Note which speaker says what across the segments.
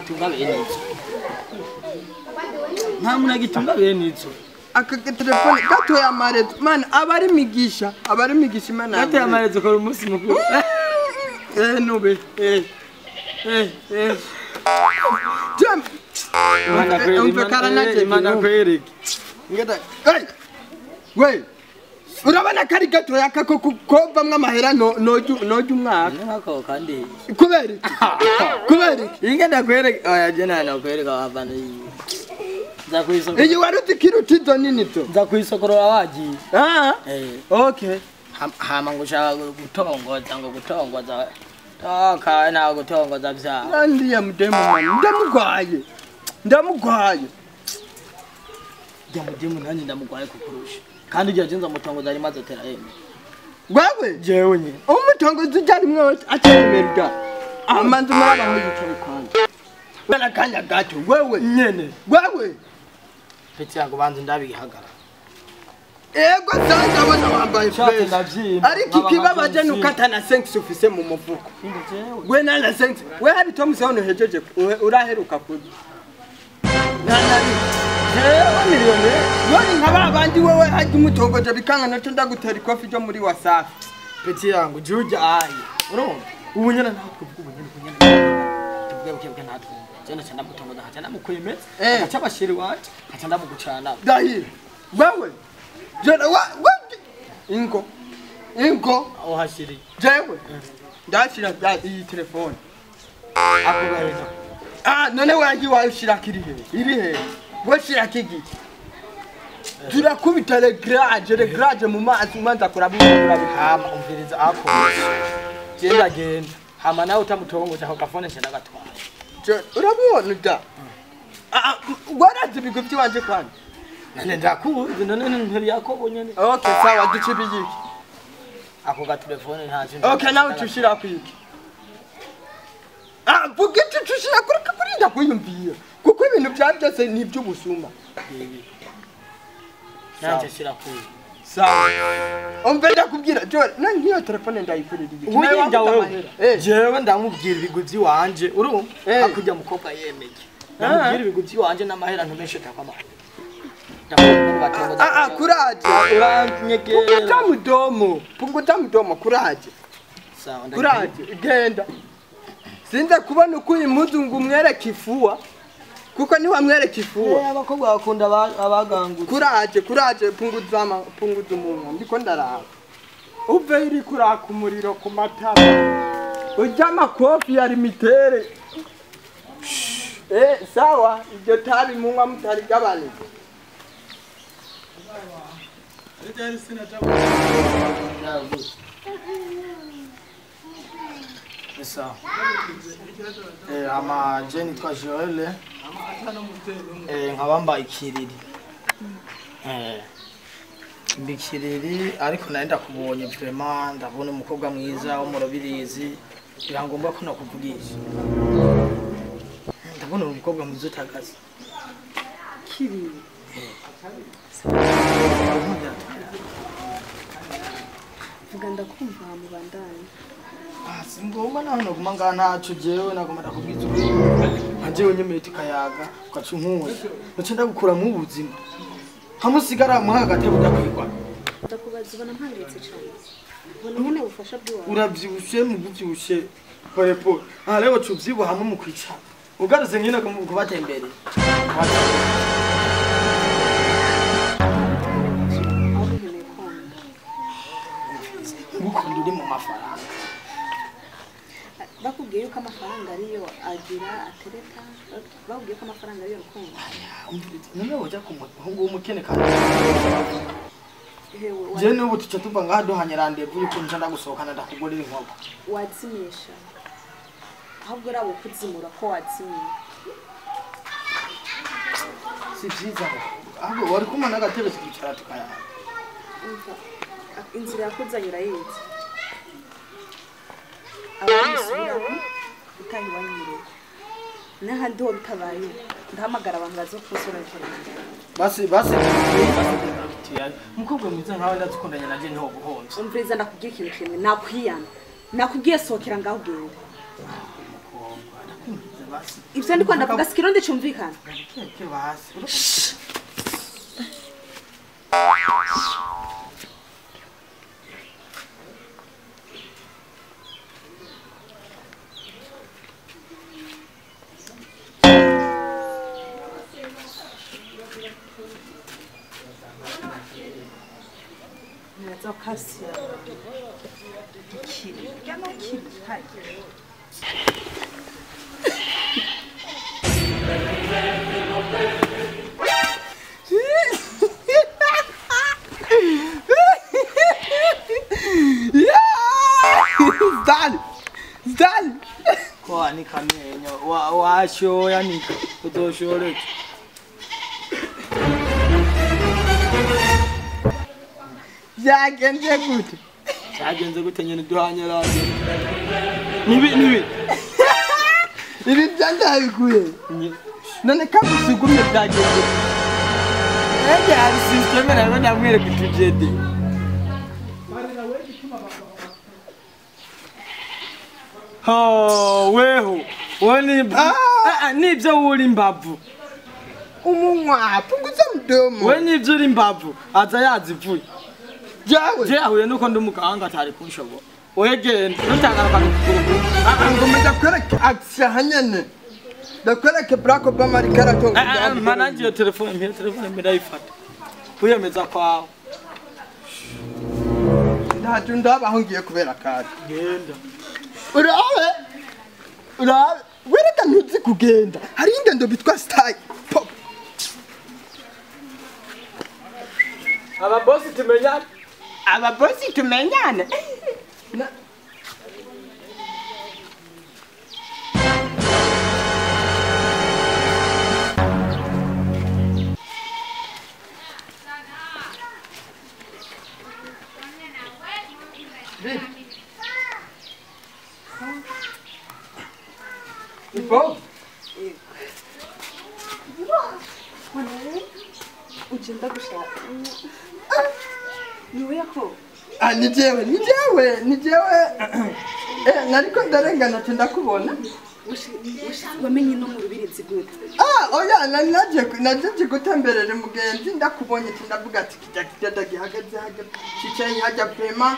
Speaker 1: agitunga bene izo. Nta muntu agitunga bene izo.
Speaker 2: Aka telefone gatoya amarezo mana abari migisha imana.
Speaker 1: Gatoya amarezo kora umunsi mukuru.
Speaker 2: Nube. Jam.
Speaker 1: Imana kwereke.
Speaker 2: Ngeda. Hey. We. Urabona kari gatoya kako kovamwe amahera no nojo umwaka.
Speaker 1: Nkako kandi.
Speaker 2: Kubera iki? Kubera iki?
Speaker 1: Ingenda kwereke. Oya je nana kwereka wavana iyi. Nza
Speaker 2: iyi waruti kirutizo nini to?
Speaker 1: Nza kwisokorora wagiye.
Speaker 2: Ah. Okay.
Speaker 1: Hama ngo ushaka gutongoza ngo gutongoza. Toka na gutongoza vya.
Speaker 2: Ndiya mudemu mama. Ndamugwaye. Ndamugwaye.
Speaker 1: Ndiya mudemu nanje ndamugwaye kukurusha. Kandi ujya jenza mutongoza ari maze tera yeme.
Speaker 2: Gwawe?
Speaker 1: Jewe nyine.
Speaker 2: Umutongoza ujya rimwe atemerwa. Amanzi muraba aho yicaye kwanza. Bana kanya gato wewe
Speaker 1: nyene.
Speaker 2: Wewe.
Speaker 1: Peti yangu banze ndabihagara.
Speaker 2: Ego sasa abona wambaye fresh. Ariko ikibabaje nukata na 5 ufise mu mufuko. We na 5. We hari Tom Sono hejeje uraheruka kuja. Nana jewe miliyoni. Woni nkaba abandi wewe haje umutongoje bikanga naco ndagutera ikofi ryo muri Wasafi.
Speaker 1: Peti yangu juja ayi. Urumva? Ubu nyene natwe ubu nyene tuvuge buke natwe. Jena cyanda mutongoza hacha namukwemeza. Hacha bashiri wanje, hacha ndamugucana.
Speaker 2: Dahir. Wewe jena wa ingo ingo
Speaker 1: ohashiri.
Speaker 2: Jewe ndashira iyi telefone.
Speaker 1: Akugaheza.
Speaker 2: Ah none waji washira kiri he? Iri he? Washira kigi. Turakubita le grage mu mazi umanza kurabira.
Speaker 1: Hama umviriza ako. Jenda genda. Hama nawe utamutongoza ako gafone cyenda gatwara.
Speaker 2: Urabona da. Ah warazi bigo by'iwanje kwani.
Speaker 1: Nane ndakuzi none ntari Yakobo nyene.
Speaker 2: Okay sawa ducibiyiki.
Speaker 1: Ako ga telefone ntaje.
Speaker 2: Okay nawe tushira kwiki. Ah vuga tushira kuri kurinda kwiyumvira. Kuko ibintu bya byose ni iby'ubusuma.
Speaker 1: Nanje shira kuri.
Speaker 2: Sawa. Umve ndakubwira Joel none ngiyo telefone ndayikurira iki.
Speaker 1: Ugenda wewe. Jewe ndamubwira ibiguzi wanje urumva akujya mukobwa yemeye. Ndamubwira ibiguzi wanje n'amahera ntumeshe takwamara.
Speaker 2: Ah kuraje.
Speaker 1: Uranyegera.
Speaker 2: Punguta mudomo kuraje.
Speaker 1: Sawa
Speaker 2: kuraje genda. Sinza kubona uko uyu muzungu umwereka ifuwa. Kuko ni wamwereka ifuwa.
Speaker 1: Abakobwa bakunda abagangutse.
Speaker 2: Kuraje punguza umunwa ndiko ndaraba. Uve iri kuraka umuriro ku matama. Urya amakofi yari mitere. Sawa iryo tabi munywa mutarigabanije.
Speaker 1: Sawa. Ama je nitwa Joel. Nkabamba ikiriri. Mbikiriri ariko nari ndakubonye vraiment ndabona umukobwa mwiza wo murabirizi birangomba ko nakuvugisha. Ndabona umukobwa mwiza utagaze.
Speaker 3: Kiriri. Vuga ndakumva mubandanye.
Speaker 1: Ah singomba naho naguma ngaha ntaco jewe naguma ndakubwiza ukuri. Nanje wenyemeye tukayaga ugaca unkunda. Naco ndagukura mu buzima. Hamusigara muha agatebo udakwirwa.
Speaker 3: Ndakubaza ubona mpangayitse cane. Ubona nyene ubufasha bw'iwawe.
Speaker 1: Uravyibushe mu guvyibushe. Pole pole. Ah rero cuvyibuha hamwe mu kwicara. Ugarutse nyine kubatembereye. Ngukunda uri mu mafaranga.
Speaker 3: Bakubwiye yuko amafaranga ariyo agira atereta, bakubwiye ko amafaranga ariyo rukundo.
Speaker 1: None woja ku muhungu w'umukene kandi. Je n'ubu tuca tuva ngaha duhanye rendez-vous yuko nja ndagusohokana ndakugurira inkoko.
Speaker 3: Wazimisha. Ahubwo rabo kuzimura ko wazimiye.
Speaker 1: Si vyiza. Ahubwo wari kumwe n'agatebe tukicara tukayaga.
Speaker 3: Inzira yakuzanye urayizi. Abisubiramo utayiwanyire. N'ahandi ho bitabaye ndahamagara abantu bazokusura ifaranga.
Speaker 1: Basi mukobwa mwiza nkawe ndazikundanye nanje ntiho guhomvya.
Speaker 3: Umviriza ndakubwiye ikintu kimwe nakwiyana. Nakubwiye sokera ngaho ugenda.
Speaker 1: Mukobwa ndakumviriza basi.
Speaker 3: Ivyo ndiko ndavuga si Kirundi cumvikana.
Speaker 1: Ke basi.
Speaker 2: Dale.
Speaker 1: Kwa nikamenya washoya nika uzoshore.
Speaker 2: Byagenze gute?
Speaker 1: Byagenze gute nyene duhanye radiyo. Nibi nibi.
Speaker 2: Ibi byandabiguye. None kabusugumye byagenze.
Speaker 1: Ege ari system nawe ndamwereka utujede. Oh, weho. Woni nibyo uri imbavu.
Speaker 2: Umunwa punguza mdomo.
Speaker 1: We nibyo uri imbavu aza yazivuye.
Speaker 2: Jawe.
Speaker 1: Je ahuye nuko ndi muganga atari kunshobora. Wegenda nutagaruka kuguru.
Speaker 2: Ngomba ndakwereke action hanyene. Ndakwereke Barack Obama ari karatonga.
Speaker 1: Mana ngiyo telefone, mpiyo telefone ndayifata. Kuyemeza kwawe.
Speaker 2: Ntacyo ndabaho ngiye kubera kare.
Speaker 1: Genda.
Speaker 2: Urabe. Urabe. Wereka ntuzi kugenda. Hari ingendo bitwa style. Pop.
Speaker 1: Aba boss tumenyane.
Speaker 2: Aba boss tumenyane. Ipo?
Speaker 3: Ugenda gushaka. Niwe yako?
Speaker 2: Ah, ni jewe. Nariko ndarengana ndakubona.
Speaker 3: Wamenye no mu rubirizi gute?
Speaker 2: Ah, oya, naje gutemberera mugenzi ndakubonye ndavuga ati kijya kidada gihagaze hajya kicaye hajya prema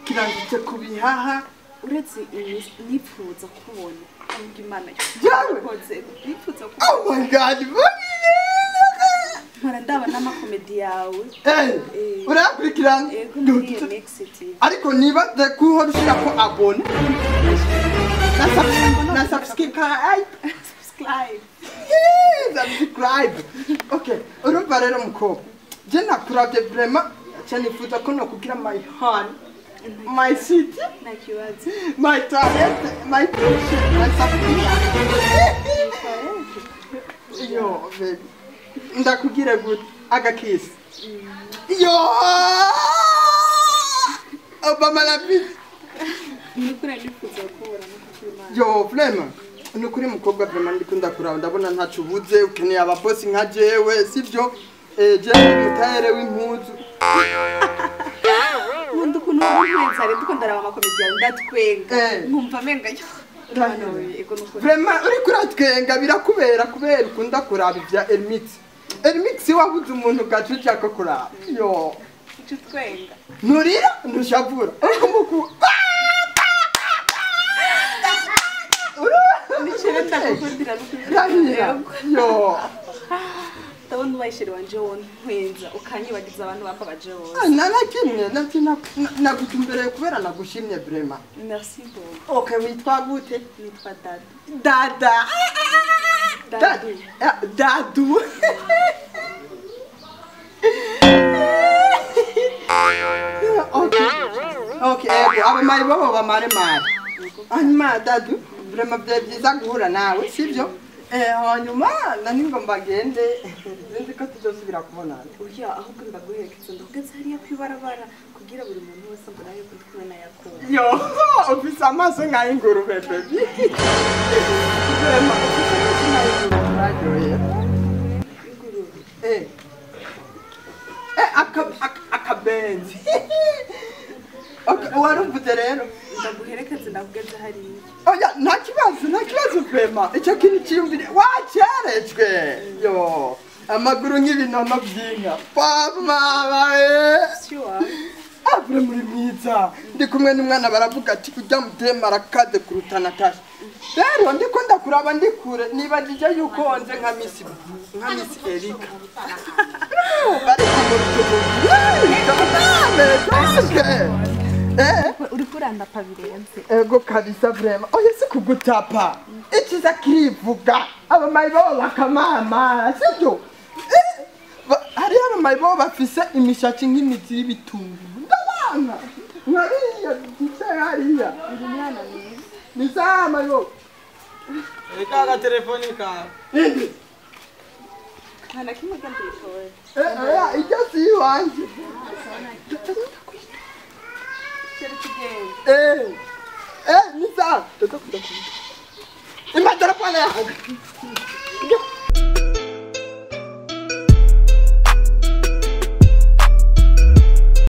Speaker 2: kirangitse kubihaha.
Speaker 3: Uretse nipfuza kubona Imana
Speaker 2: yakoze
Speaker 3: nipfuza kubona.
Speaker 2: Oh my God.
Speaker 3: Mpora ndaba n'amakomedi yawe.
Speaker 2: Urakurikirana ariko niba kuhora ushira ko abone na subscribe. Subscribe. Okay, urumva rero mukobwa je nakuravye vraiment cyane nifuza ko nokugira my hand, my city, my toilet, my kitchen, my safia. Yo, baby. Ndakugira gute agakisi. Yo! Obama la vie.
Speaker 3: Nukuri nifuza kubona no kuri.
Speaker 2: Yo, vraiment. Nukuri mukobwa vraiment ndikunda kuraba ndabona ntacu ubuze ukeneye ababosi nka jewe sivyo? Jewe mutayere w'impuzu.
Speaker 3: Nkunda ukuntu unkwenza rero ndiko ndaraba amakomedi yawe ndatwenga. Nkumva menga yo.
Speaker 2: Vraiment uri kuratwenga birakubera kubera ukunda kuraba ibya Elmix. Elmix wabuze umuntu gacuca ko kuraba. Yo.
Speaker 3: Utwenga.
Speaker 2: Nurira ntushavura. Urikumuku. Yo.
Speaker 3: Ndabona ubayisheri wanje wontwenza ukanyibagiza abantu bambabaje bose.
Speaker 2: Nana kimwe nati nagutumbereye kubera nagushimye vraiment.
Speaker 3: Merci beaucoup.
Speaker 2: Okay, witwa gute?
Speaker 3: Nitwa Dadu.
Speaker 2: Dada. Dadu. Dadu. Okay. Okay, abamari bobo bamare mari. Hanyuma Dadu, vraiment byari byiza guhura nawe, sibyo? Hanyuma nani ngomba ngende sinzi ko tuzosubira kubonana.
Speaker 3: Oya, ahubwo ndaguherekeza ndakugeza hariya kwibarabara kugira buri muntu wese mbona yuko ndi kumwe na Yakobo.
Speaker 2: Yo, ufise amaso nk'ay'ingurube baby. Vraiment ufise amaso nk'ay'ingurube uraryohera.
Speaker 3: Ingurube.
Speaker 2: Akabenzi. Okay, warumvise rero
Speaker 3: ndaguherekeze ndakugeze hariya.
Speaker 2: Oya, nta kibazo vraiment. Icyo kintu cyiyumvire wacerejwe. Yo, amaguru nk'ibinono by'inka. Papa
Speaker 3: Si wawe.
Speaker 2: Avure muri mwiza. Ndi kumwe n'umwana baravuga ati ujya mutema arakaze kuruta Natasha. Rero ndiko ndakuraba ndi kure nibagije yuko onze nka Miss Erika. Bari kumurutuma.
Speaker 3: Uri kurandapa birenze.
Speaker 2: Ego kabisa vraiment. Oya si kugutapa. Ikiza kirivuga. Abamayibo bakamama, sibyo? Hari abamayibo bafise imishatsi nk'imizi y'ibitunguru. Ndabana. Nkariya, ndicaye hariya.
Speaker 3: Uri umwana mwiza.
Speaker 2: Ni sawa mayibo.
Speaker 1: Reka agatelefone kawe.
Speaker 2: Indi.
Speaker 3: Nta na kimwe ugenda uyitoye.
Speaker 2: Oya, ijya si iwanjye.
Speaker 3: Chere tugende.
Speaker 2: Ni sawa. Imba telefone yawe.